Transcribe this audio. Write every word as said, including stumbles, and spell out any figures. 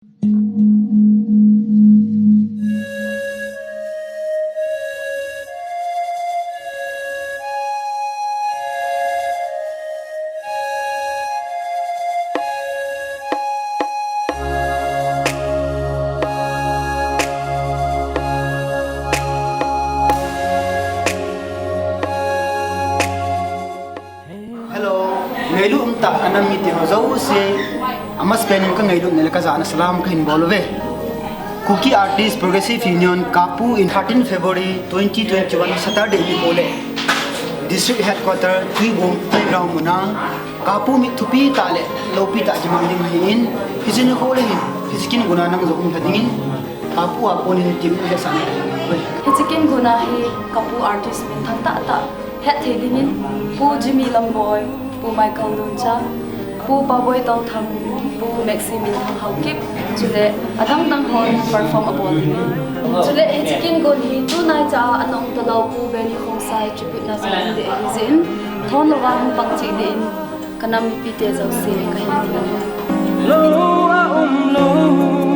Hello, ngailut umtah kanam mite ho jouse, amasapen in kangailutna le kajana salam kahin bol uve. Kuki Artist Progressive Union Kapu in thirteen February twenty twenty-one Saturday nikho le District Headquarter Tuibong Playground muna Kapu mi thupi tah le loupi tah kiman ding ahin, hiche nikho le hin, hiche kin guna nang jong um lha dingin, Kapu a konin team u hetsahna. Hiche kin guna hi Kapu artist minthang tah tah hetthei dingin, Pu Jimmy Lamboi, Pu Michael Luncha, Pu Paboi Tongthang, Pu Maxi Minthang Haokip, chule adang dang hon perform abol dingin. Chule hiche kin gun hi tunaicha a ana um talou Pu Benny Khongsai tribute na jong um ding ahi jeh in, thon louva hung pang cheh dingin, kanam mipite jouse kahin thum. Lou a um lou.